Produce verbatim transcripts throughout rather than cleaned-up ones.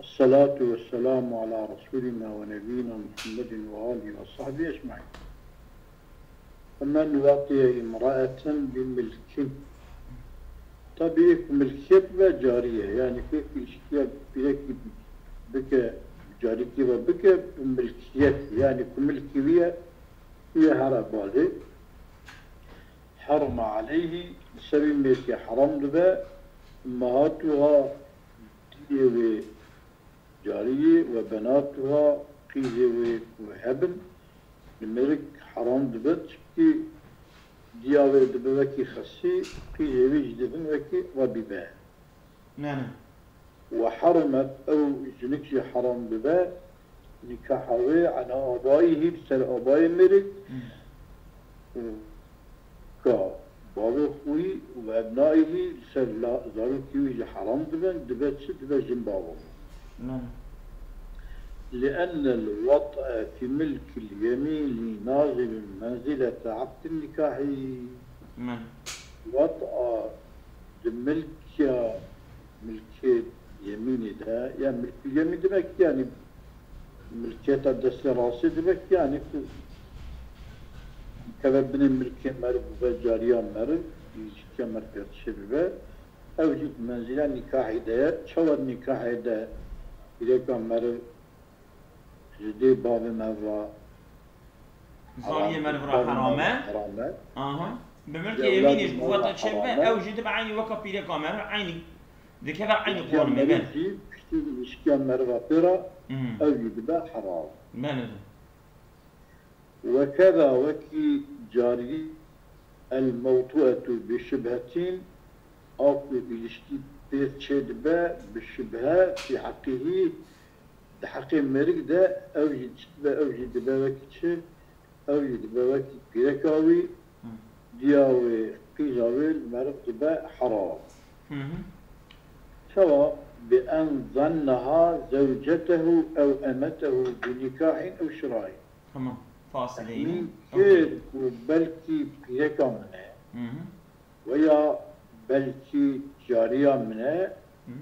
الصلاة والسلام على رسولنا ونبينا محمد وآله وصحبه أجمعين. فمن وطئ امرأة بملك. Tabi ku milkiyet ve cariye, yani pek ilişkiye pîrekî bike, carîkî ve bike bi milkiyet, yani ku milkî wî ye, wî ye here balê. Harama aleyhî, li ser wî mêrkê heram dibe, ummahatuha, diyê wê cariyê, ve benatuha, qîzê wê ku hebin, li mêrik heram dibe, çimkî diya wê dibe wekî xesî, qîzê wê jî dibin wekî rebîbe. Ne, ne. Ve harumet, ew jinik jî heram dibe, nîkaha wê ela abaîhî, li ser abayê mêrik, Hmm. ka bavê xwî û ebnaîhî, li ser la-, zarokî wî jî heram dibin, dibe çi? Dibe jinbava. Ne, ne. لأن الوطء في ملك اليمين نازل منزلة عقد النكاح. Ne. Weta di milkiya, milkê yemînê de, ya milkul yemîn demek yani milkiyeta destê rastê demek yani ku keve binê milkê meriv ve cariya meriv, ilişkiya meriv pêr çêbibe, ew jî di menzîla nîkahê de ye. Çawa nîkahê de pîreka meriv ji dê bavê meriv re Zariyê meriv re herame. Herame. Aha. Bi milkê yemînê ji bo weta çêbibe, ew jî dibe eynî weka pîreka meriv, eynî dikeve eynî qanûnê, belê. Piştî ilişkiya meriva pê re, Hmm. ew jî dibe heram. Belê. Wekeza wekî carî el mewtuetu bi şibhetin, a ku ilişkî pê çêdibe bi şibhe fî heqîhî, di heqê mêrik de ew jî çi dibe, ew jî dibe wekî çi, ew jî dibe wekî pîreka wî, Hı. diya wê, qîza wê li meriv dibe heram. Hı hı. Çawa? Bi en zanneha zewcetehu ew emetehu bi nîkahîn ew şirayîn. Tamam. Fasileyni. Min Okey. kir ku belkî pîreka min e. Hı hı. Veya belkî cariya min e. Hı.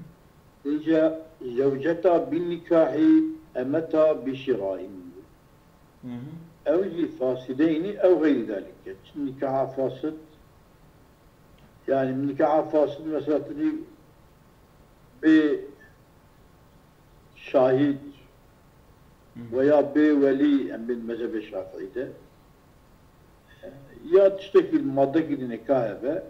Îca zewceta bi nîkahî emeta bi şirayî. Hı hı. Ew jî fasideynî ew xeyrî dalîk e. Çi nîkaha fasid, yani nîkaha fasid mesela tu dî bê şahid Hı. veya bê welî em bên mezhebê şafîî de. Ya tiştekî li madekî di nîkahê be,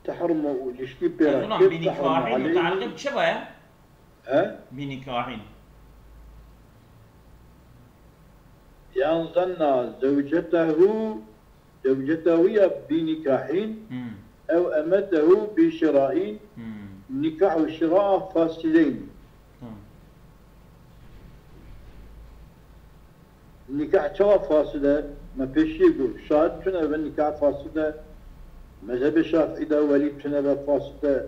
tehrûm û ilişkî pê re Erzulan, kir, bi tehrûm nîkahî aleyhî. Mutealliqî bi çi ve ye? He? Bi nîkahî. Yan zanna zewcetehu, zewcetehu ya bi nîkahîn, Hmm. ew emetehu bi şirayîn, Hmm. nîkah û şira fasideyn. Tamam. Nîkah çawa fasid e? Me pêşiyê got, şahid tune be nîkah fasid e. Mezhebê Şafîî de welî tune be fasid e. Hı.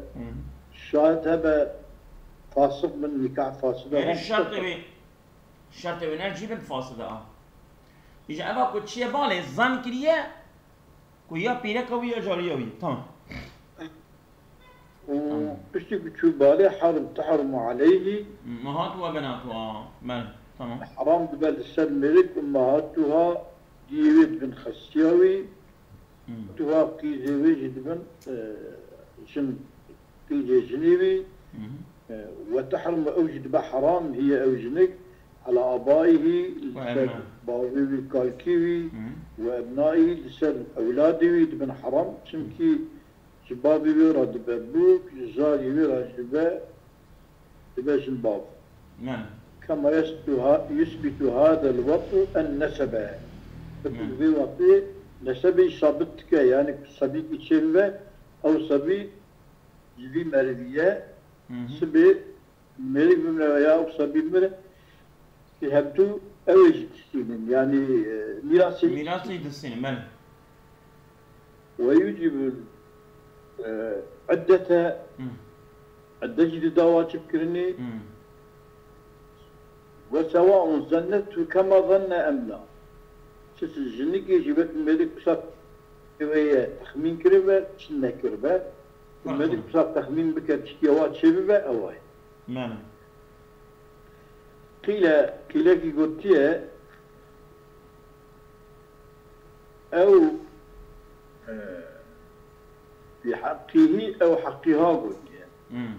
Şahid hebe fasiq bin nîkah fasid e. Yanî Hemşe şertê wê, şertê wê ne cî bin fasid e a. Îja eva ku çiye balê zan kiriye, Ku ya pîreka wî ya cariya wî. Tamam. Û Tamam. piştî ku çû balê, herim, tehrûm aleyhî. Ummahat we benatuha. Belê. Tamam. Heram dibe li ser mêrik, ummahatuha, diyê wê dibin xesiya wî. Hmm. Tuha qîzê wê jî dibin, e, jin, qîzê jinê wî. Hı hı. E, ve tehrûm, ew jî dibe heram, hiye ew jinik, ala abaîhî, li Ve ser ebna. bavê wî, kalkî wî, Hı hı. ve ebnaîhî, li ser ewladê wî dibin heram. Çimkî ji bavê wê re dibe bûk, ji zarî wê re jî dibe, dibe jinbav. Yani. Kema yusbitu ha-, yusbitu hadel wet'u en nesebe. Yani. Vê wextê nesebê sabit dike, yani sebîkî çêbibe, ew sebî ji vî merivî ye, Hı hı. sibê mêrik bimre veya wisa bî bimre, ki hevdû ew ê jî distînin. Yanî, e, mîrasê Mîrasê distînin, belê. Ve yucibul, e, iddete, Hı. idde jî dida wacibkirinê. Hı. Ve sewaun zannetu kema zanne em la. Çi jinikê jî wek mêrik wisa wê ye texmîn kiribe, çi nekiribe. Fark Mêrik kiribe. wisa texmîn bike, tiştiya wa çêbibe, ew ay. Belê. Qîle, qîlekî gotiye, ew, e, fî heqîhî, ew heqîha gotiye. Hmm.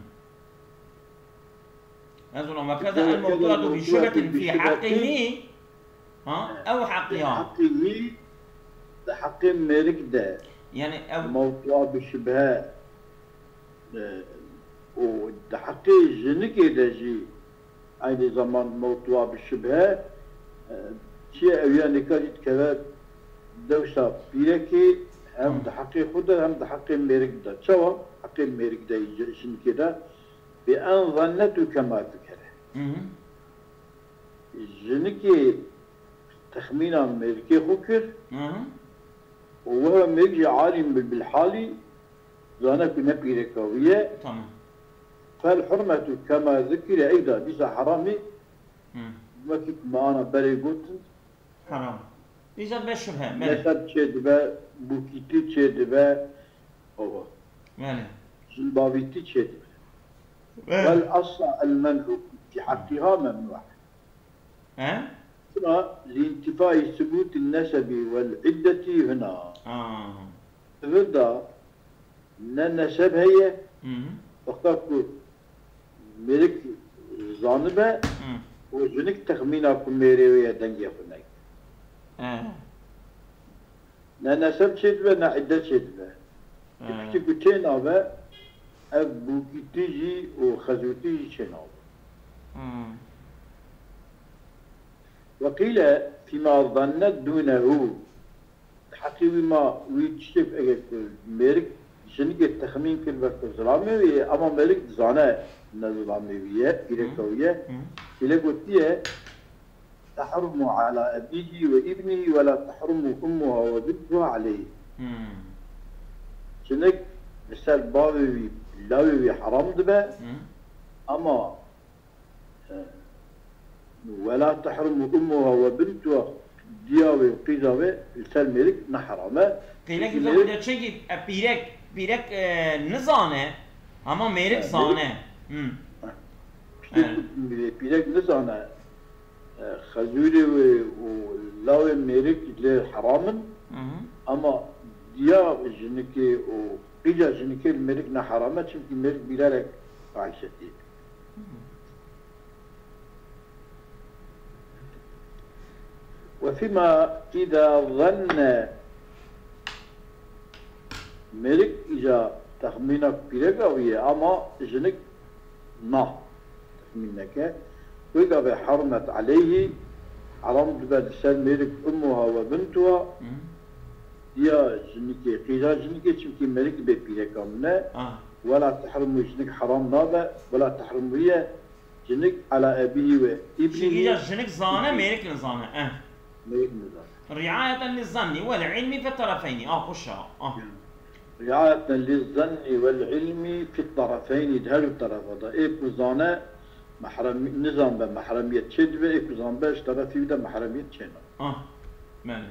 Ez ona, وكذا الموطوءة بشبهة في حقه. Ha, ew heqîha. Heqîhî, di heqê mêrik de. Yani ew. Mewtua bi şibhe. E, û di heqê jinikê de jî eynî zeman mewtua bi şibhe, e, çiye ew ya nîka jî dikeve dewsa pîrekê, hem di heqê xwe de hem di heqê mêrik de. Çawa? Heqê mêrik de, ji-, jinikê de. Bi en zannetu kema zikere. Hı hı. Jinikê texmîna mêrikê xwe kir. Hı hı. Û weha mêrik jî alim bil, bil halî, zane ku ne pîreka wî ye. Tamam. Fel hurmetu kema zikire, eyda dîsa heramî. Hı. Wekî ku me ana berê gotin. Heram. Îca be şibhe, belê. Neseb çê dibe, bûkîtî çê dibe. Ova. Belê. Jinbavîtî çê dibe. Belê. Wel asla el men'u fi heqîha memnu. He? Çima? Li întifayî subûtî nesebî wel iddetî huna. Aa. Di vir de ne neseb heye, Hı hı. wexta ku mêrik zanibe Hı. û jinik texmîna ku mêrê wê ye dengê xwe neyê. He. Ne neseb çêdibe, ne idde çêdibe. He. Tiştî ku çênabe, ev bûkîtî jî û xezûtî jî çênabe. Hmm. Weqîle fîma zannet dûnehu. Di heqî wî ma wî tiştê ku eger ku mêrik jinikê texmîn kiribe ku zilamê wî ye, ama mêrik dizane ne zilamê wî ye, pîreka wî ye. Hı. Qîle gotiye, Tehrumu ala ebîhî ve îbnihî ve la tehrumu ummuha ve bintuha aleyhî. Hmm. Jinik li ser bavê wî, lawê wî heram dibe. Hmm. Ama, e, ve la tehrumu ummuha ve bintuha, diya wê û qîza wê li ser mêrik ne heram e. Qîlekî Çünkü mêrik- çekî, e, pîrek, pîrek, e, nizane, ama mêrik zane. Hmm. Pîrek nizane, e, xezûrê wê û lawê mêrik lê heram in, ama diya jinikê û qîca jinikê li mêrik ne heram e, çimkî mêrik bîrerek fahîşetî ye. Ve fîma îda zenne Mêrik îca texmîna pîreka wî ye, ama jinik na texmîn neke. Wê gavê hermet aleyhî, heram dibe li ser mêrik ummuha ve bintuha, diya jinikê, qîza jinikê, çimkî mêrik bê pîreka min e. Ah. Wela tehrimu, jinik heram nabe, wela tehrimu ye, Jinik ala ebîhî ve îbnihî. Şîrîya jinik zane, mêrik nizane. Eh. Mêrik nizane. Riayeten li zannî wel ilmî fi terefeynî. Ah, xweş e. Ah. Riayeten li zannî wel ilmî fi terefeynî, di her du terefa de. Ê ku zane mehrem, nizan be mehremiyet çê dibe, ê ku zan be ji terefî wî de mehremiyet çê nabe. Ah. Belê.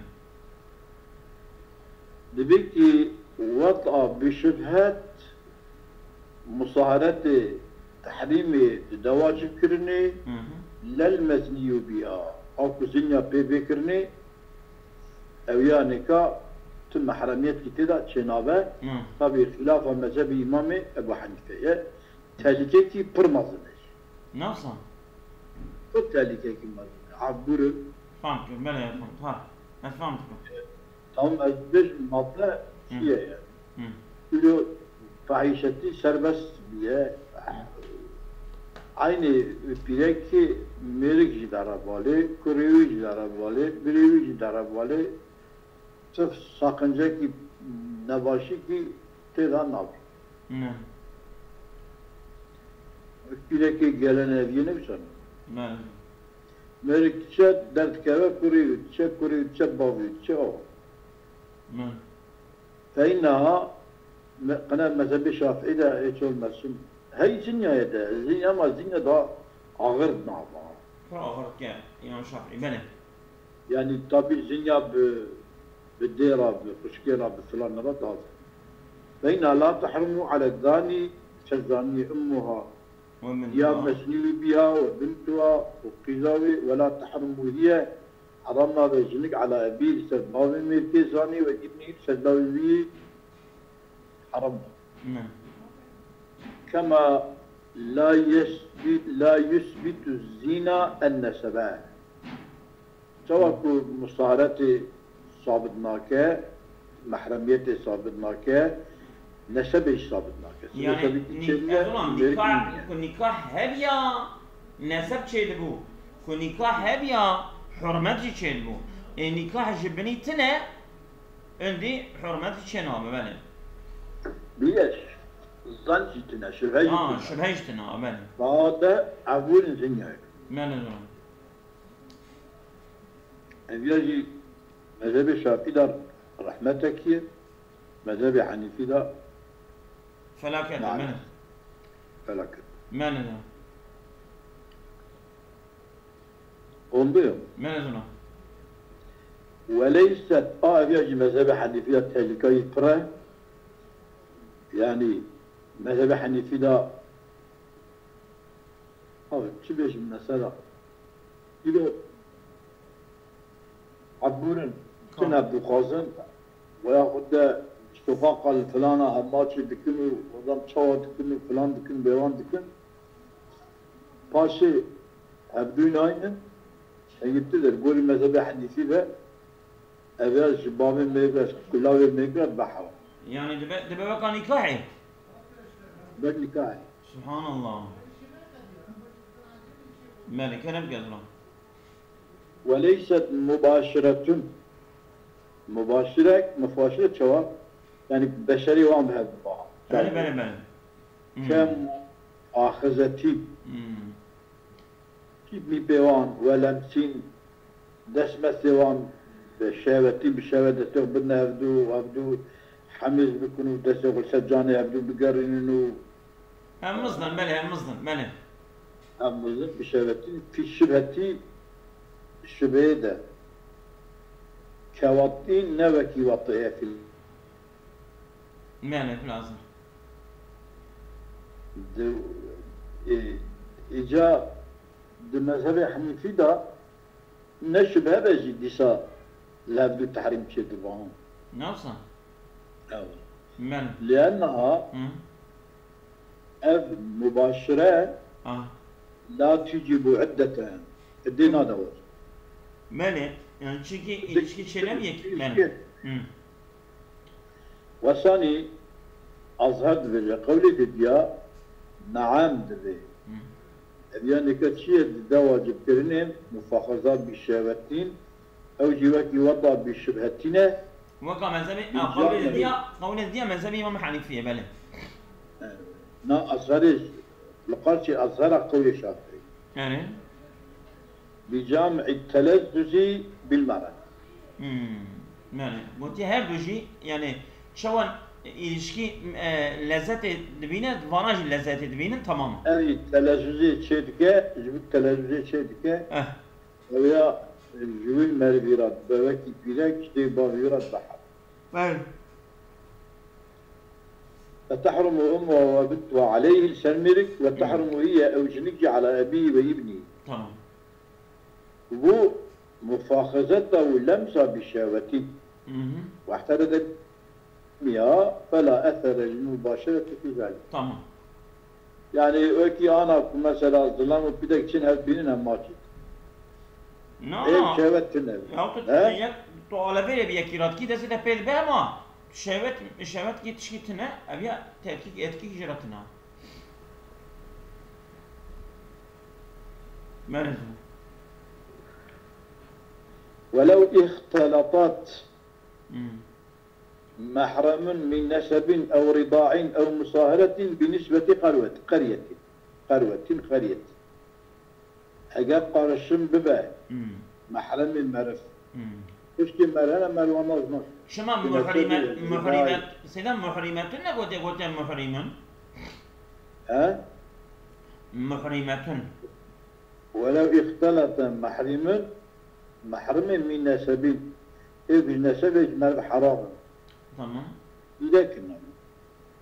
Dibê kî weta bi şibhet musaharetê tehrîmê dide wacibkirinê, Hı hı. lel meznîyû biha, a ku zinya pê bê kirinê, ew ya nêka tu mehremiyet kî tê de çênabe, Hı. tabî xilafa mezhebî Îmamê Ebu Henîfe ye. Tehlîkekî pir mezin e jî. Nasıl? Pir tehlîkekî mezin e. Abûr e. Fam kir, belê, fam. Ha, ez fam dikim. Tamam, ez dibêjim madde çi ye yani. Hı. Îro fahîşetî serbest bûye. Aynî pîrekî mêrik jî dara balê, kurê wî jî dara balê, birê wî jî dara balê. Tu saqincekî nebaşîkî tê de nabe. Ne. Pîrekê geleneviyê ne wisa ne. Ne. Mêrik diçe derdikeve kurê wî, diçe kurê wî, diçe bavê wî, diçe awa. Ne. Feynaha me-, qine mezhebê Şafîî de ê çol mersûm. Hey zinya ye de, zinya ama zinya daha ağır nava. Pir ağır ke, Îmam Şafîî, belê. Yani tabî zinya bi, bi dê re, bi xwişkê re, bi filan re daha zêde. Feyna la tehrumu ale zani, çe zanî ummuha. ومن يا مسني بها وبنتها وقيزاوي ولا تحرم وهي حرام نابه جنك على أبيه لسر بابي ميركي زاني وابنه لسر داوي حرام. نعم. كما لا يثبت، لا يثبت الزنا النسب. Çawa ku musaharetê sabit nake, mehremiyetê sabit nake, nesebê jî sabit nake. Sibê Yani, sabit ni-, çêbûye, ez ulan, mêrik nikah, nîne. Ku nikah hebiya, neseb çêdibû. Ku nikah hebiya, hurmet jî çêdibû. Ê nikah ji binî tine, undî hurmet jî çênabe, belê. Bî eş, zan jî tine, şübhe jî Ha, tine. Şübhe jî tine, belê. Daha de evûn zinyayê. Belê, zan. Ev ya jî mezhebê Şafî de rehmetekî ye, mezhebê Henîfî de Felaket, maalesef. Belê. Felaket. Belê, zan. Oldu ya. Belê, zan. Weleyset, a ev ya jî mezhebê Henîfî de tehlîkayî pir e. Yani mezhebê Henîfî de, abi, çi bêjim mesela? Îro ebûrin, Tamam. tune dixwazin, veya xwe de soxaqa li filana hemaçî dikin û adam çawa dikin û filan dikin, bêwan dikin. Paşê hevdû naynin, hingî tu der, gorî mezhebê Henîfî ve, ev ya ji bavê mêrve, ji kulavê mêrve behawa. Yani dibe, dibe weka nikahê? Wek nikahê. Subhanallah. Belê, kerem ke zilam. Weleyset mubaşiretun. Mubaşirek, mufaşire çawa? Yani beşerî wan bi hev diba. Belê, belê, belê. Hmm. Ke muaxizetî. Hmm. Kî mîpê wan, welemsîn, destmestê wan bi şehwetî, bi şehwet destê xwe bidine hevdû, hevdû hemiz bikin û destê xwe li ser canê hevdû bigerînin û Em miznin, belê, em miznin, belê. Em miznin, bi şehwetî, fî şibhetî, şibheyê de. Kewatî ne wekî watiyê fîl. Belê, lazim. Di, e, îca di mezhebê Henîfî de ne şibhe be jî dîsa li hevdû tehrîm çêdibe. Nasıl? Ew. Belê. Lienneha Hı. ev mubaşire Ah. la tucibu iddete. Îddê nade wir. Belê. Yani çünkü ilişki çênemiye ki. Belê. Hı. Wesanî Azher dibêje, qewlê de diya, neam divê. Hı. Ev ya neke çi ye, dide wacibkirinê, mufaxeza bi şehwetîn, ew jî wekî weta bi şibhetîn e. Weka mezhebê, Bi ha, qewlê de cihazê. diya, qewlê de diya mezhebê Îmam Henîfî ye, belê. Na Azherê, li qarşî Azhera qewlê Şafîî. Yani? Bi cam'i telezzuzi bil mara. Hmm. Yani, gotiye her du jî, yani, çawan ilişki, e, lezzetê dibîne, vana jî lezzetê dibînin, tamam. Ev telezzuzê çê dike, ji bo telezzuzê çê dike. Eh. Ew ya, e, ji wî merivî re, bevekî pîrek, ji dê bavî re dibe. Belê. Fetehrumu ummuha ve bintuha aleyhi, li ser mêrik, ve Hmm. tehrumu hiye, ew jinik jî ala ebî ve ibnî. Tamam. Bu mufaxezeta û lemsa bi şehwetî. Hı hı. Wehtere de miya, fela esere lil mubaşereti fî zalik. Tamam. Yani wekî ana ku mesela zilam û pîrek çin hev bînin hem maçî. Na, Ê na. şehwet tune. Ya tu He? yek, tu alevê bi yekî ratkî destê te pê dibe ama şehwet, şehwet ki tişkî tune, ev ya tepkî etkî jî re tune. Belê. Welew ihtelatat Hmm. mehremun min nesebin ew rida'in ew musaheretin bi nisbeti qarwet-, qeryetin. Qarwetin, qeryet. Eger qarişim bibe, Hmm. mehremê meriv. Hmm. Piştî merhene merwanaz nas. Şima Bi nesebê muhrimet, rida'yê. muhrimet, seyda muhrimetun ne gote, gote muhrimun? He? Muhrimetun. Welew ihtelete mehrimun, mehrimê min nesebin. Ê bi nesebê ji meriv heram in. Tamam. Pîrek in.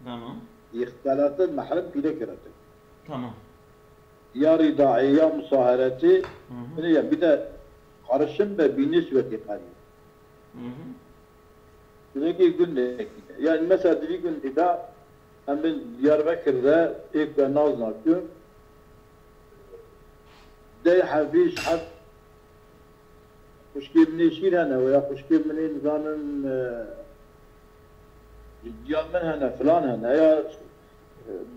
Tamam. Ihtelete mehrem pîrek girete. Tamam. ya rîdaî ya musaheretî, Hı hı. Binê ya bir de karışım ve bi nisbetî qerîb. Hı hı. Binekî gundekî. Yani mesela di vî gundî de em bin Diyarbekir de êk ve naz nakim. Dey hebîş heb xwişkê min ê şîr hene, veya xwişkê min ê nizanin, e, diya min hene, filan hene, ya, e,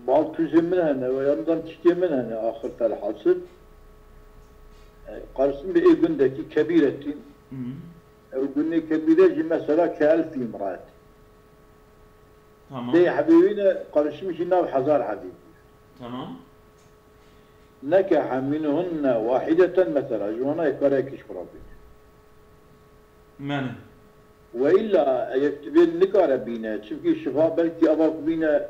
baltûzê min hene, veya nizanim çîkê min hene, axir felhasil. E, qarşî min ê gundekî kebîretîn. Hı. Ew gundê kebîre jî mesela ke elfî imraet. Tamam. Dey hebê wî ne, qarşî min jî nav hezar hebê. Tamam. Nekehe minhunne wahideten mesela, ji wana yek kare yekî ji xwe re bîne. Mene. Ve illa, eger tu bê nikare bîne, çimkî şifa belkî ava ku bîne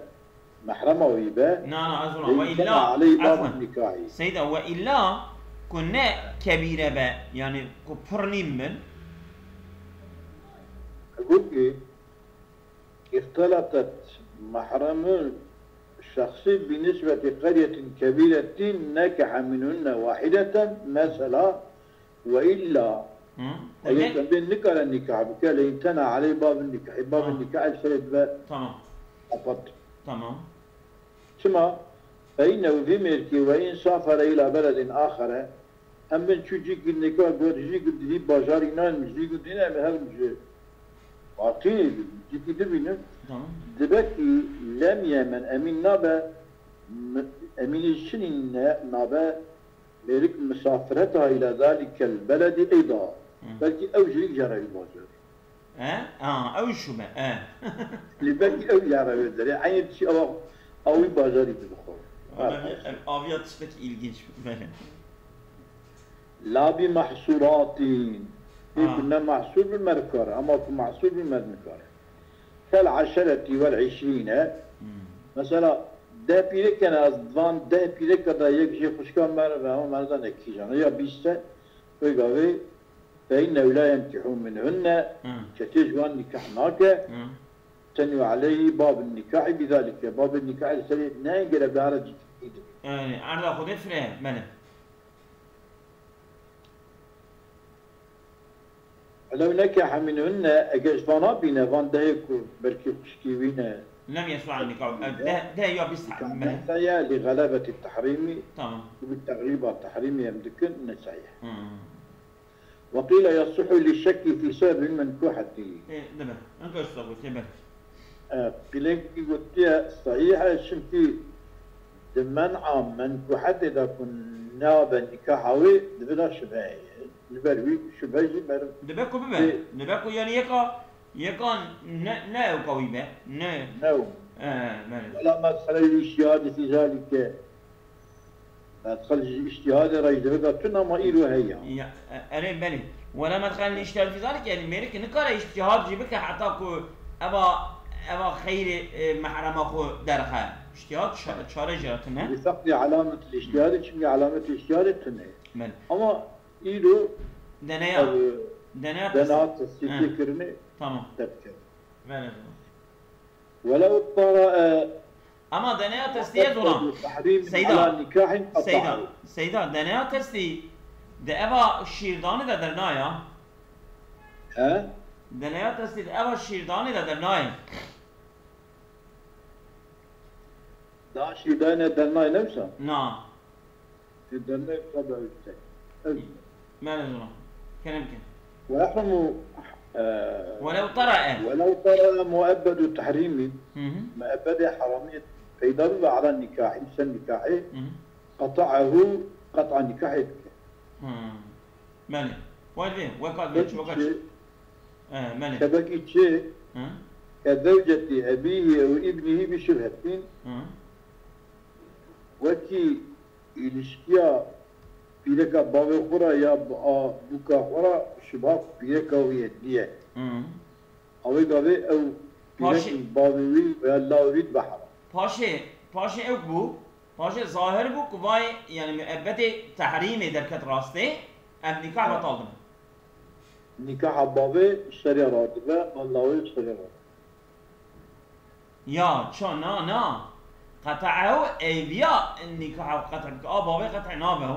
mehrema wî be. Na, na, ez wana. Ve Ve illa, illa, aleyh bab efwen. Nikahî. Seyda, ve illa ku ne kebîre be, yani ku pir nîn bin. Gotî, اختلطت محرم شخص بنسبة قرية كبيرة نكح منهن واحدة، mesela, ve illa, Hı? eger Eger- em bên nikare nikah bike, le imtena aleyh babin nikahî, babin Ha. nikahî serê dibe Tamam. kapat. Tamam. Çima? Fe innehu vî mêrkî ve in safere ila beledin axere, em bin çû cîkî nika got, jî gundî bajarî nan, jî gundî ne, em herin ji farqî cîkî dibînin. Tamam. Dibe kî lem yemen emîn nabe, m-, emînî şinî ne, nabe, mêrik misafireta ila zalikel beledi eyda. Hı. Belkî ew jî jere wî bajarî. E? Ha, ew şûme, e. Lê belkî ew ya re wê derê. Eynî tiştî ew, ew wî bajarî dibixwe. Wala Her bir, neyse. Ev aviya tiştekî ilginç. Belê. La bi mahsuratin. Ê Ha. Ku ne mahsur bi mer kare, ama ku mahsur bi mer nikare. Kel aşereti vel işrîne. Hmm. Mesela, deh pîrek hene, ez van deh pîreka de yek jê xwişka me re ve, ama me re de ne kîjan e. Ya bîst e, wê gavê, Fe innehu la yenkihu minhunne, Hı. Kesê ji wan nikah nake. Hı. Tenû aleyhî babin nikahî bidalike. Babê nikahê li serê neyên gere bi ara cîkî dibe. Yani, erda Xwedê fire, belê. Lew nekehe minhunne, eger ji vana bîne, van dehê ku belkî xwişkî wî ne. Lem yesluh nikah. Deh, deh ya bîst, Nikah belê. Neseye li xelebeti tehrîmî. Tamam. Bi tegrîba tehrîmî em dikin, neseye. Hı. Ve qîle yasihhu li şekkî fî sebebin menkuheti. Ê, dibe. Enka usta gotiye, belê. E, qîlekî gotiye sahîh e, çimkî di men'a menkuhetê de ku nabe nikaha wê, dibe da şibheyê. Ji ber wî şibhe jî ber Dibe ku bibe. Ê. Dibe ku yani yeka, yeka ne, ne ewka wî be. Ne. Ne. E, belê. Wela mesele îştîhadî fî zalike. Medxel ji îştîhadê re jî divê de tune, ama îro heye. Ya, e, erê, belê. Wela medxel îştîhad fî zalike, yani mêrik nikare îştîhad jî bike heta ku eva, eva xeyrê, e, mehrema xwe derxe. Îştîhad ça-, çare jî tune. Li feqdî alamet îştîhadê, çimkî alamet îştîhadê tune. Belê. Ama îro Deneya. ev, Deneya deneya tesdîq. Tesdîqê He. Kirinê Tamam. derdikeve. Belê, tamam. Welew tara, e, Ama deneya testî ye dolan. Tehrîm Seyda. Ala nikahin Seyda. Qata'u. Seyda, deneya testî de eva şîrdanê de dernaya. He? Deneya testî de eva şîrdanê de dernayê. Daha şîrdanê dernayê ne wisa? Na. Dernayê qada û tek. Ev. Mene zona. Kene bikin. Ve yahrumu, e, Welew tarae. Welew tara muebbedu tehrîmî. Hı hı. Muebbedê heramiyê peyda bibe ala nikahî, ser nikahê. Hı hı. Qata'ehu, qat'a nikahê dike. Hı. Belê. Wayr vê, weka vê, Belkî weka çi? çi? E, belê. Kebekî çi? Hı. Ke zewcetî ebîhî ew îbnîhî bi şibhetîn. Hı. Wekî îlişkiya pîreka bavê xwe re ya bi a bûka xwe re şibha pîreka wî ye, diye. Hı. Awê gavê ew Paşê pîrekî bavê wî veya lawê wî dibe heram. Paşê, paşê ew bû, paşê zahir bû ku vay, yani muebbetê tehrîmê derket rastê, ev nîkah Ha. betal dibe. Nîkaha bavê serê radibe, a lawê serê radibe. Ya, ça, na, na. Qet'ehu, êviya nîkaha qet' bike. A bavê qet' nabe.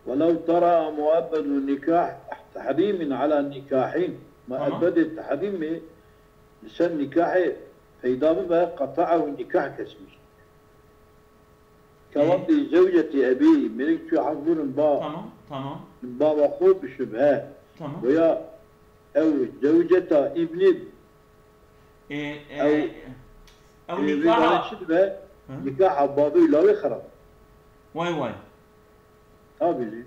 ولو طرأ مؤبد نكاح تحريم على نكاح مؤبد تحريم li ser nîkahê peyda bibe, qet'ehu nîkah kesmiş. Kewatî zewcetî ebî, mêrik çû hevbûrin ba, Tamam, tamam, baba xwe bi şibhe. Tamam. Veya ew zewceta îbnî E, e, Ew- ew Ê, nîkaha. Vê çi dibe? Hı? Nîkaha bavê û lawê xirab. Way way. Tabî jî.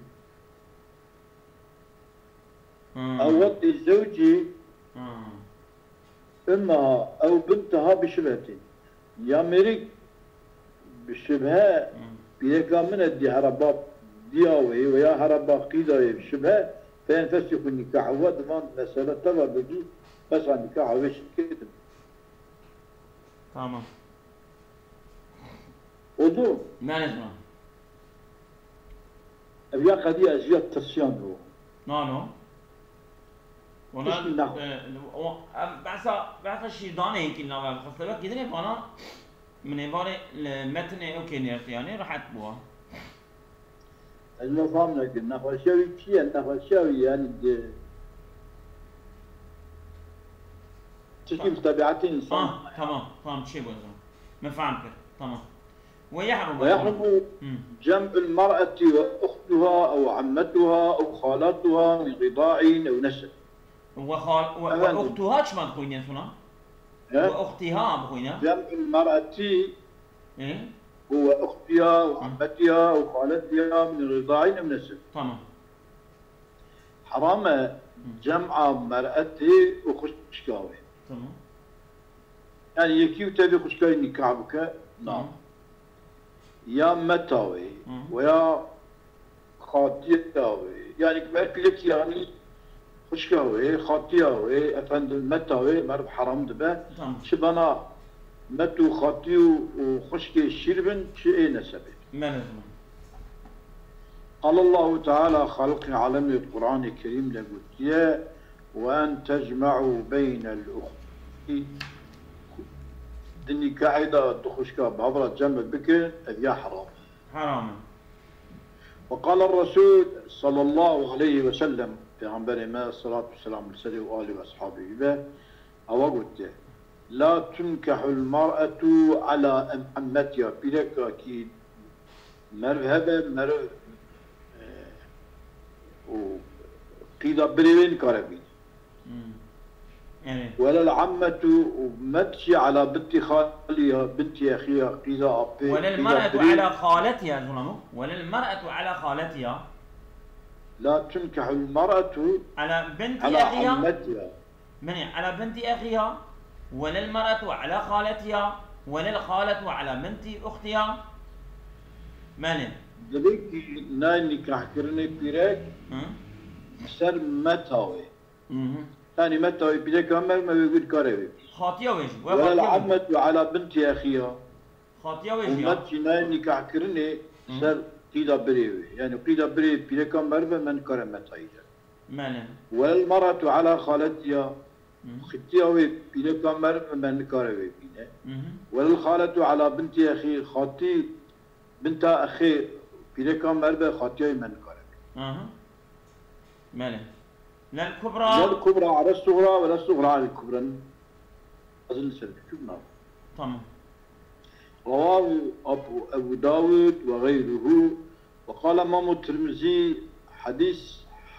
Hmm. Ew wextê zewcî Hmm. imma ew bintiha bi şibhetî. Ya mêrik bi şibhe Hmm. pîreka min e dî hereba diya wê veya hereba qîda wê bi şibhe, peyên festî xwe nîkah we di van mesele teva bibî, besa nîkaha wê şirketin. Tamam. Oldu. Belê ziman. Ev ya qediya ez ya tirsiyan do. Nano. Ona Tiştî naxwe. e, o em behsa behsa şîrdanê yekî nava xisle wek gidinê bana min ê varê li metnê ew kê nêrtê yanî rehet bûa. Ez me fam nekir. Nexweşiya wî çi ye? Nexweşiya wî yani di tiştî bi tebiatê însan. Ah, tamam, tamam, çê bû ziman. Min fehm kir. Tamam. Ve yahrum. ويحرم Hmm. جمع المرأة وأختها أو عمتها أو خالتها من رضاع أو نسب. Ve xal ve, ve Efendim? uxtuha çima dixwîne suna? He? Ve uxtiha bixwîne. جمع المرأة E? هو أختها وعمتها وخالتها من رضاع أو نسب. Tamam. Heram e cem'a mer'etê û xwişka wê. Tamam. Yani yekî û tevî xwişka wê nîkah bike, na. Tamam. Ya meta wê, Hı. veya xatiya wê. Yani ber pîrekî yani xwişka wê, xatiya wê, efendim meta wê, meriv heram dibe. Tamam. Çi bana met û xatî û, û xwişkê şîr bin, çi ê nesebê. Belê ziman. قال الله تعالى, Xaliqê alemê di Qur'anê Kerîm de gotiye, وأن تجمعوا بين الأختين. Di nîkahê de du xwişka bi hev re cem bikin, ev ya heram e. Heram e. وقال الرسول صلى الله عليه وسلم, Pêxemberê me, selat û selam li ser û alî û eshabî be, ewa gotiye, لا تنكح المرأة على عمتها, pîrekakî meriv hebe, meriv, e, û qîda birê wê nikare bîne. Hmm. Yani. ولا العمة, û met jî على بنت خالها, بنت أخيها, qîda apê, ولا qîda المرأة birê. على خالتها, zulamo. ولا المرأة على خالتها. لا تنكح المرأة على بنت على أخيها. عمتها. Menê, على بنت أخيها، ولا المرأة على خالتها، ولا الخالة على بنت أختها. Menê. Dilê kî nayê nîkahkirinê pîrek Hı? ser meta wê. Hı hı. Yanî meta wê pîreka me, me wê gul kare wê. Xatiya wê jî. ولا العمة على بنت أخيها. Xatiya wê Û jî. met jî nayê nîkahkirinê ser qîda birê wê. Yanî qîda birê pîreka me be, me nikare meta wî de. Menê. ولا المرأة على خالتها. Xitiya wê pîreka me be, me nikare wê bîne. Hı hı. ولا الخالة على بنت أخي, xatî, binta exê, pîreka me be, xatiya wê me nikare bîne. Aha. Menê. لا لا الكبرى. الكبرى على الصغرى ولا الصغرى على الكبرى. Ezil ser küçük nav. Tamam. رواه أبو، أبو داود وغيره، وقال إمام الترمذي: حديث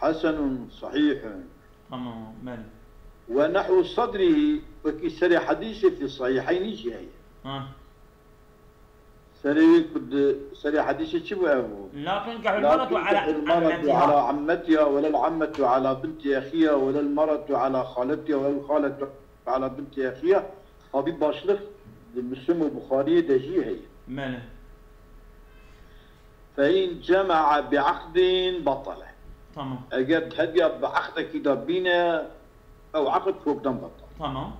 حسن صحيح. Tamam. Menê. ونحو صدره, wekî serê hadîsê fi sahîheynî jî heye. Ha. Serê wî ku di serê hadîsê çi bû ev bû? لا تنكح لا المرأة على تنكح المرأة عمتها. على عمتها ولا العمة على بنت أخيها ولا المرأة على خالتها ولا الخالة على بنت أخيها. Havî başlık di Müslim û Buxariyê de jî heye. Menê. فإن جمع بعقد بطل. Tamam. Eger hediya bi eqdekî de bîne, ew eqd çokdan betal. Tamam.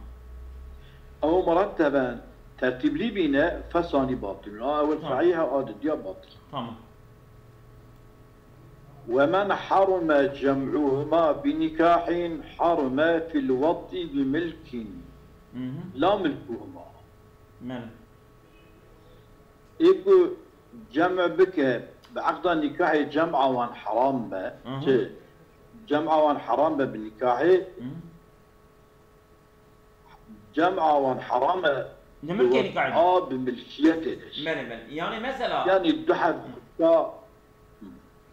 Ew muretteben tertîblî bîne, fesanî batil. A ewil Tamam. sahîh e, a didiya batil. Tamam. ومن حرم جمعهما بنكاح حرم في الوطء بملك Hı hı. لا ملكهما. Menê. Ê ku cem bike, bi eqda nîkahê cema wan heram be. Hı hı. Çi? Cema wan heram be bi nîkahê. Hı. Cema wan heram e. Li milkê nîkahê de. A bi milkiyetê de. Belê, belê. Yani mesela. Yani du heb xwişka.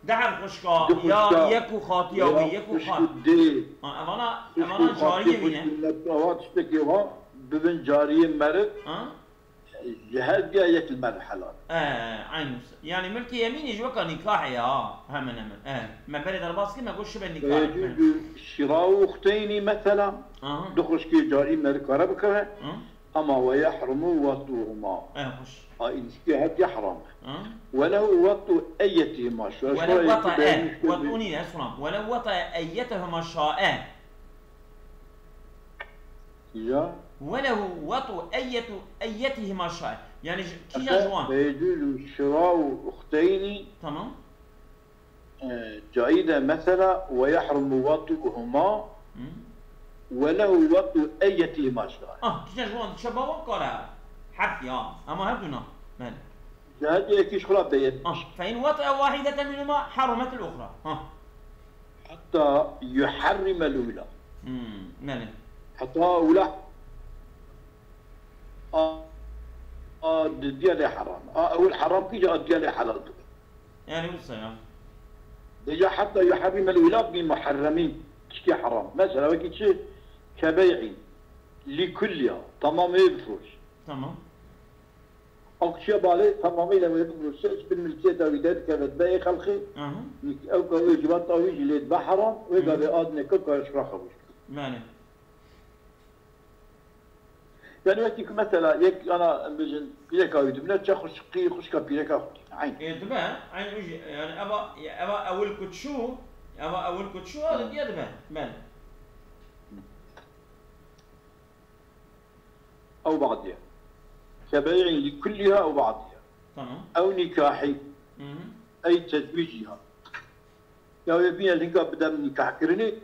Du heb xwişka, du ya xwişka, yek û xatiya wî, yek û xat. Dê. Ha, evana, evana cariyê wî ne? Xwişk û xatiyê, xwişk û net, awa tiştekê wa bibin cariyê meriv. Ha? Ji her diya yek li me re helal. E, eyn wisa. Yani milkê yemînî jî weka nîkahê ya, hemen hemen. E, me berê derbas kir, me got şibe nîkah. E, du, du, şira û uxteynî mesela, aha, du xwişkê carî me re kare bikeve. Hı. Ama we yehrumu wat'uhuma. E, xweş. A, îlişkî hetiye heram e. Hı. Welehu wat'u eyyetihima. Şu, welehu wat'a e. Wat'u nîne, Sunan. Welehu wat'a eyyetihima şa'e. Ya. Welehu wat'u eyyetu eyyetihima şa'e. Yani j-, kîja ji wan? Feyecuzu şira'u uxteyni. Tamam. E, caîz e mesela, ve yehrumu wat'uhuma, hı, ve lehu wat'u eyyetihima şa'e. Ah, kîja ji wan diçe ba wan kare. Heft ya. Ama her du na. Belê. Ji her du yekî ji xwe re beyet. Ah, fe in wat'a wahideten minhuma harrumetil uxra. Ah. Hatta yuharrimel ula. Hmm, belê. Heta ula a, a didiya lê heram. A ewil heram kî, a didiya lê helal dibe. Yani wisa ya. Dêja heta yuharrimel ula bi muharremî tiştî heram. Mesela wekî çi? Kebey'in li kulliya. Tamamê wê bifroş. Tamam. Ew kişiya balê tamamî le wê bifroşe, ji bin milkiyeta wî derdikeve dibe ê xelkê. Aha. Ew ka wê ji weta wî jî lê dibe heram, wê gavê a dineke kare ji xwe re xebûş bike. Belê. Yani wekî ku mesela yek ana em bêjin pîreka wî dibine çe xwişkî, xwişka pîreka xwe dîne. Eyn. Ê dibe, eyn wî jî, yani eva, eva ewil ku çû, eva ewil ku çû, a didiya dibe. Belê. Ew badiye. Kebey'in li kulliha ew badiye. Tamam. Ew nîkahî. Hı hı. Ey tezwîciha. Ya wê bîne linka bide nîkahkirinê.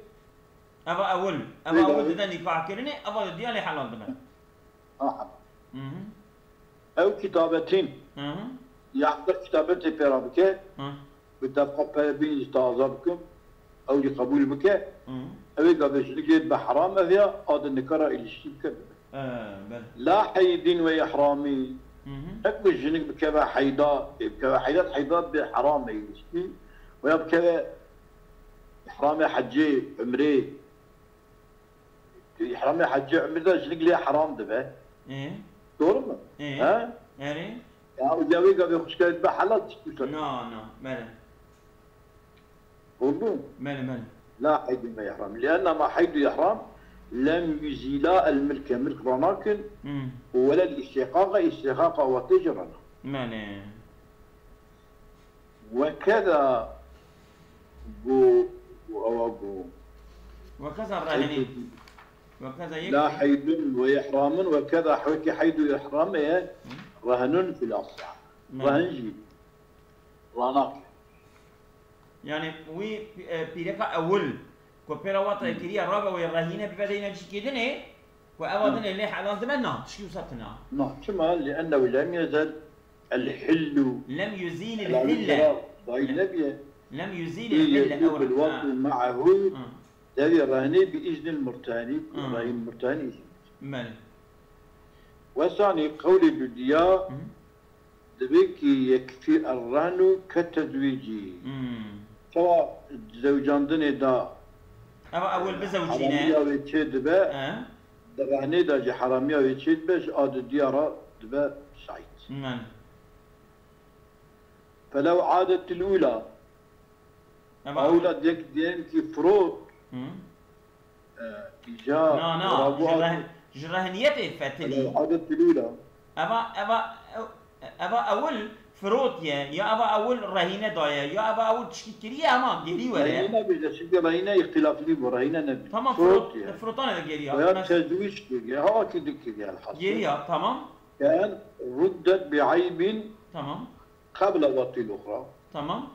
Eva ewil. Eva ewil dide nîkahkirinê, eva didiya lê helal dibe. Aha. Hı hı. Ew kitabetin. Hı hı. Ya heta kitabetê pê re bike. Hı. Bi defa pere bînî ji te aza bikim. Ew jî qebûl bike. Hı. Ew ê gavê jinik lê dibe heram ev ya, a di nikara îlişkî bike bibe. E, belê. La heydin ve ihramî. Hı hı. Hek bi jinik bikeve heyda, ê bikeve heyda, heyda bi heram e îlişkî. Veya bikeve ihramê hecê, umrê. Îhramê hecê, umrê de jinik lê heram dibe. Ê? Doğru mu? Ê? He? Erê? Ya, ya wê gavê xwişkê dibe helal tiştî wisa. Na, na, belê. Oldu? Belê, belê. La heydun ve ihram. Lianna ma heydu ihram lem yuzîla el milke, milk ranakin, hmm, û welel îstihqaqa, îstihqaqa watê jî rana. Belê. Wekeza gu, gu, ewa gu. Wekeza rehenî. Wekeza yek. La heydun ve ihramun wekeza wekî heyd û ihramê ye. Hı. Rehenun fil asla. Hı. Rehen jî. Ranak. Yani wî, e, pîreka ewil ku pê re wate kiriye rabe wê rehîne bibe deyne çîkêdinê, ku ev adinê lê helal dibe, na, tişkî wisa tune. Na, çima? Li ennehu lem yezel el hillu. Lem yuzîl el hille. Dayî nebiye. Lem yuzîl el hille ew. Bil waqti ma'ahu. Hı. Devê rehnê bi iznil murtanî, hı, rehîn murtanî izin. Belê. Wesanî qewlê dudiya. Hı. Divê ki yekfî errehnu ke tezwîcî. Hmm. Çawa zewcandinê da, eva ewil bizewcîne, heramiya wê çê dibe, e, di rehnê de jî heramiya wê çê dibe, ji a didiya re dibe şahîd. Men. Felew adetil ula. Eva ewil. Ewla dek diyelim ki firot. Hı. E, îca, na, na, ji reh-, ji rehniyetê fetilî. Adet dilûla. Eva, eva, ew-, eva ewil firotiye, ya eva ewil rehîne daye, ya eva ewil tişkî kiriye, hema gêrî were. Rehîne bêje, çünkü rehîne îxtilaflî bû, rehîne nebî. Tamam, firot, firotiye. Firotane de gêriya. Veya tezwîc kiriye, ha akî dik kiriye elhasil. Gêriya, tamam. Ken ruddet bi eybin, tamam, qabla watil uxra. Tamam.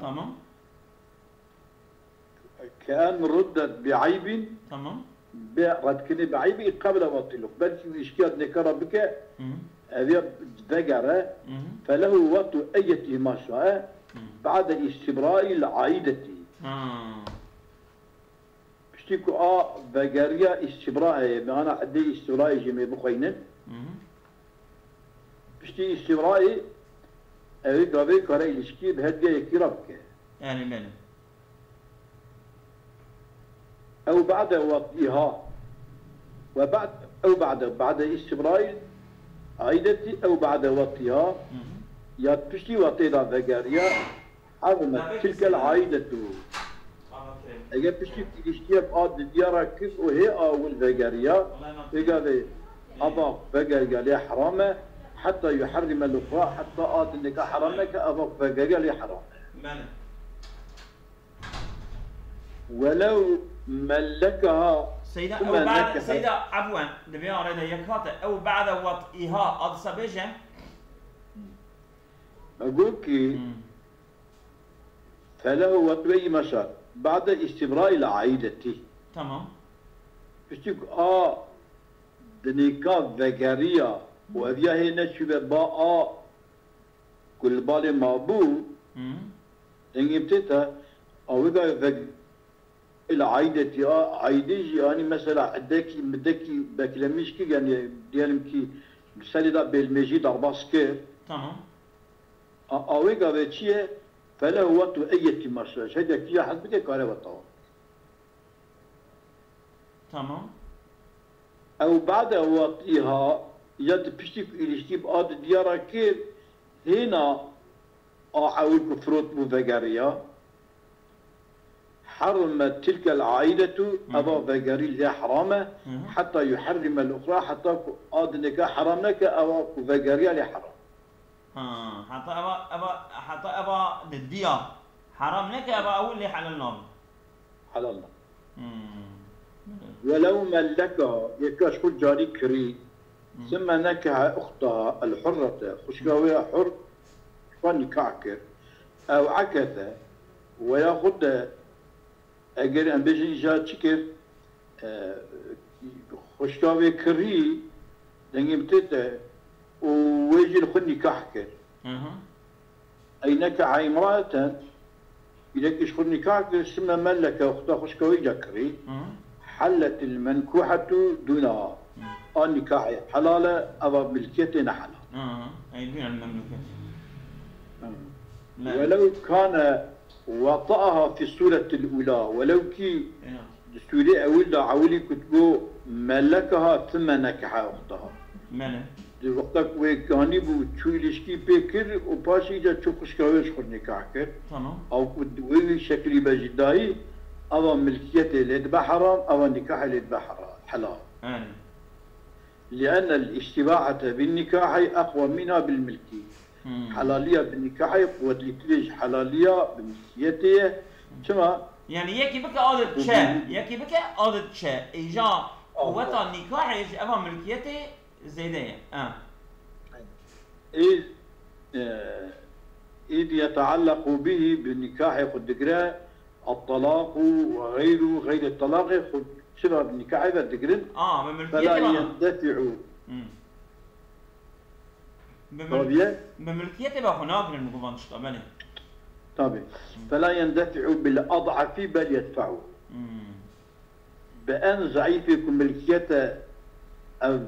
Tamam. Ken ruddet bi eybin. Tamam. bê redkirinê bi eybî qebla wetî lux. Belkî wî îşkiya dinêka re bike, ev ya vegere, felehu wetû eyyetî ma şae, ba'de îstîbraîl aîdetî. Piştî ku a vegeriya îstîbra heye, me ana edê îstîbrayê jî me bixweynin. Piştî îstîbrayê, ew ê gavê kare îlişkî bi her diya yekî re bike. Yanî belê. Ew ba'de wetîha. We ba'd, ew ba'de, ba'de îstîbrayê aîdetî, ew ba'de wetîha. Ya piştî wetê de vegeriya, Harime tilkel aidetu. Eger piştî kîlîştiye bi a didiya re kir û hê a wil vegeriya, pêgavê ava vegeriya lê heram e, heta yuherrime l-uxra, heta a dineka heram neke, ava vegeriya lê heram e. Welew mellekeha, Seyda, ew ba'de, Seyda, efwen, di vê arê de yek hate, ew ba'de wet'iha, a disa bêje? Me got ki, Felehu wetweyî meşar. Ba'de îstîbrayî li aîdetî. Tamam. Piştî ku a dinêka vegeriya û eviya hê neçûbe ba a ku li balê mabû, dengê tê te, a wê gavê veg-, li aîdetî, a aîdê jî anî mesela edekî, midekî beklemîş kir, yani diyelim ki bi serê de bêlmêjî derbas kir. Tamam. A, a wê gavê çi ye? Felehu wetû eyyetî meşreş. Hede kî ya hez bike kare weta. Tamam. Ew ba'de wetîha, ya di piştî ku îlişkî bi a didiya re kir, hêna a ewil ku firot bû vegeriya. Harime tilkel aidetu, eva vegerî lê heram e, heta yuherrime l-uxra, heta ku a dineka heram neke, eva ku vegeriya lê heram. Ha, heta eva, eva, heta eva didiya heram neke, eva ewil lê helal nabe. Helal nabe. Hmm. Welew melleka, yeka ji xwe carî kirî, sümme nekehe uxtaha el-hurrete, xwişka wê ya hur, xwe nikah kir. Ew ekete, we ya xwe de, eger em bêjin îja çi kir, e, xwişka wê kirî, dengê min tê te, û wê jî li xwe nikah kir. Hı hı. Ey nekeha imraeten, îlekî ji xwe nikah kir, sümme melleke uxta xwişka wê ca kirî, Hı hı. Helletil menkuhetu dûneha. Hı. A nikahê helal e, eva milkiyetê ne helal. Hı hı. Ey dûnel memlûket. Hı. Ne. Welew kane wata'aha fi sûretil ula. Welew kî Ya. di sûrê ewil de ewilî ku digo mellekaha thime nekeha uxtaha. Mene. Di wexta ku wê ganî bû, çû îlişkî pê kir û paşê îca çû xwişka wê ji xwe nikah kir. Tamam. Ew ku wê wî şekilî be jî dayî, ava milkiyetê lê dibe heram, ava nikahê lê dibe hera-, helal. Yanî. Li'ennel îstîbahete bin nikahî eqwa minha bil milkî. Hmm. Helaliya bi nikahê quwetlîtir e ji helaliya bi milkiyetê ye. Çima? Yani yekî bike adet çe, yekî bike adet çe. Îja quweta nikahê ji eva milkiyetê zêde ye. Ha. Ê, e, id yeteallequ bihi, bi nikahê xwe digire, at-talaqu ve gayru, gayrê talaqê xwe çira bi nikahê ve digirin. A, bi milkiyetê ve. Fela yendefi'u. Hmm. Bi mil-, Tabii. bi milkiyetê ve xwe nagirin, bi guvan tişta, belê. Tabii. Fela yendefi'u bil ad'afi bel yedfa'u. Hmm. Bi en zeîfê ku milkiyete ev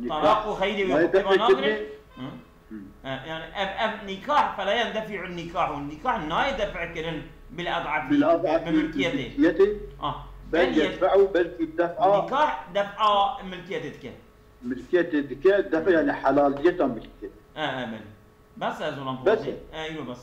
nikah Talaq û xeyrê wê nayê xwe pê ve def nagirin. kirinê. Hı? Hı. E, yani ev, ev nikah, fela yendefi'u nikahu. Nikah nayê def kirin bil ad'afi, Bil ad'afi bi milkiyetê. milkiyetê. Ah, Bel bel yed-, yedfa'u, belkî def'a. Nikah def'a milkiyetê dike. Milkiyetê dike, defa yani helaliyeta milkiyetê. E, e, belê. Bes ez olan Bes. pozî. E, îro bes.